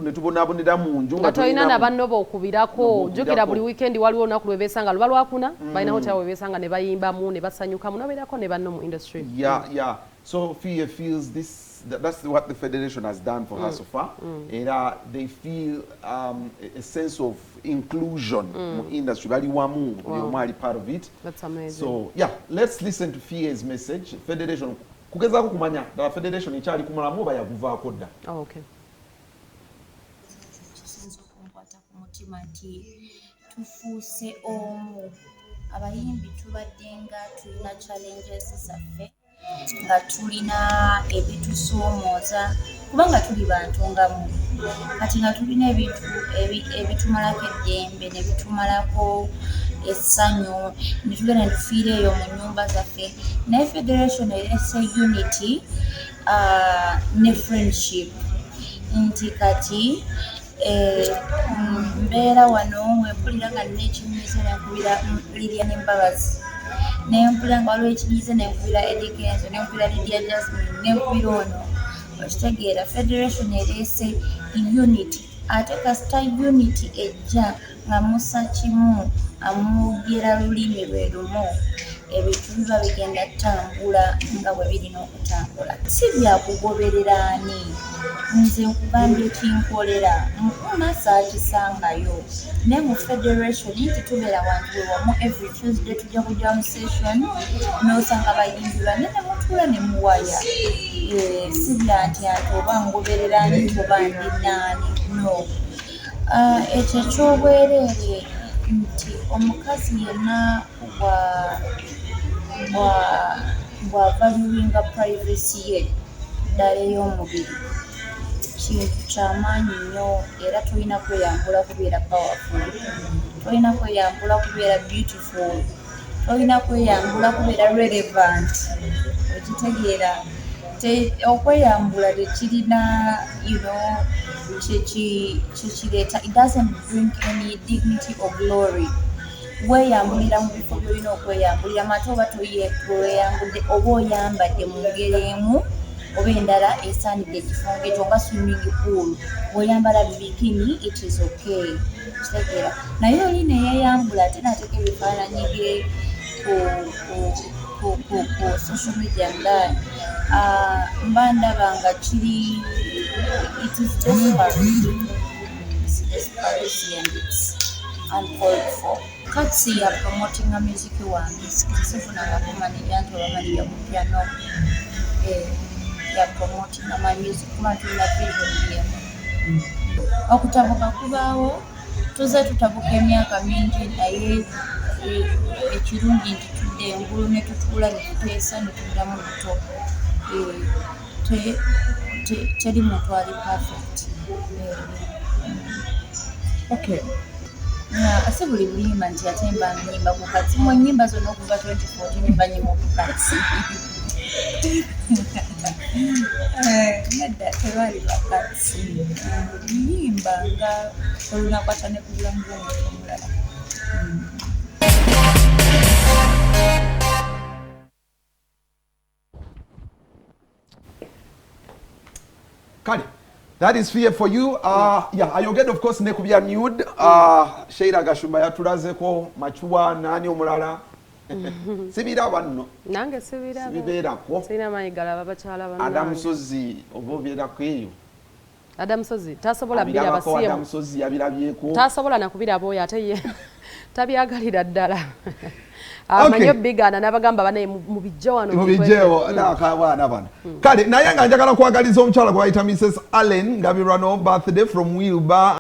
Ne tubonabonera mu nju. Nga tolina na banno b'okubirako. Jjukira buli weekend waliwo olunaku lwe beesanga, luba lwakuna, balina hotel we beesanga ne bayimbamu ne basanyukamu, nobeerako ne banno mu industry. Yeah. So Fille feels this, that's what the federation has done for her so far. Era they feel a sense of inclusion mu industry, bali wamu, buli omu ali part of it. That's amazing. So yeah, let's listen to Fille's message. Federation kugezaako kumanya ddala federation ekyali kumalamu oba yaguvaako dda. Oh, okay. Kisinza okunkwata ku mutima nti tufuuse omu. Abayimbi tubadde nga tulina challenges zaffe, nga tulina ebitusoomooza, kubanga tuli bantu nga mmwe. Kati nga tulina ebintu ebitumalako eddembe ne bitumalako essanyu, ne tugenda ne tufiira eyo mu nnyumba zaffe. Naye federation ereese unity ne friendship, nti kati mbeera wano wempulira nga nina ekinyiize nenkubira Lilian Mbabazi, nempulira nga waliwo ekinyiize nenkubira Eddy Kenzo, nenkubira Lydia Jasmine, nenkubira ono. Okitegeera, federation ereese unity, ate kasita unity ejja nga musa kimu, amwogera lulimi lwe lumu, ebintu biba bigenda ttambula nga bwe birina okutambula. Si byakugoberera ani, nze nkugambye kinkolera mukuma saakisangayo. Naye mu federation nti tubeera wantu we wamu, every Tuesday tujja kujja mu session n'osanga bayimbi banne ne mutuula ne muwaya. Si bya nti ate oba ngoberera ani oba ndi naani, no. Ekyo eky'obwereere nti omukazi yenna bw'avaluinga privacy ye ddala ey'omubiri kintu kyamaanyi nnyo. Era tolina kweyambula kubeera powerful, tolina kweyambula kubeera beautiful, tolina kweyambula kubeera relevant. Okitegeera, okweyambula tekirina kyekireeta. It doesn't bring any dignity or glory. Weeyambulira mu bifo by'olina okweyambuliramu, ate oba toyeyambudde oba oyambadde mu ngeri emu oba endala esaanidde ekifo ng'ekyo, nga swimming pool, bw'oyambala bikini, it is okay. Kitegeera, naye oli neyeeyambula ate n'ateeka ebifaananyi bye ku social media nga mba ndaba nga kiri, it is desperate. It's desperate and it's uncalled for. Kats ya promotinga music wange, sifunangako manager nti oba manager mupya, no. Ya promotinga my music kuba tulina vision yemu. Okutabuka kubaawo, tuze tutabuka emyaka mingi, naye ekirungi nti tudde engulu ne tutuula ne tuteesa ne tuddamu buto. Teri muntu ali perfect. Okay. Si buli luyimba nti ate mba nyimba ku Kats. Mu nnyimba zonna okuva 2014 mba nyimba ku Kats? Nedda, tebaali bakatsi. Nyimba nga olunakwata ne ku bulamu bw'omuntu omulala. Kale, that is Fear for you. Yeah, ayogedde of course ne ku bya nude. Sheila Gashumba yatulazeko macuwa nani omulala, sibiraba nno. Nange sibiraba. Sibibeerako. Sirina maanyi galaba bakyala Adam bannange. Sozi oba obeerako eyo? Adam Sozi tasobola biraba. Abirabako. Siye. Adam Sozi yabirabyeko. Tasobola nakubiraba oyo, ate ye tabyagalira ddala. Amanyi obigaana n'abagamba banaye mubijje wano. Mubijjeewo n'akabaana bano. Kale, naye nga njagala kwagaliza omukyala gwe bayita Mrs Allen Ngabirwano birthday from Wilba.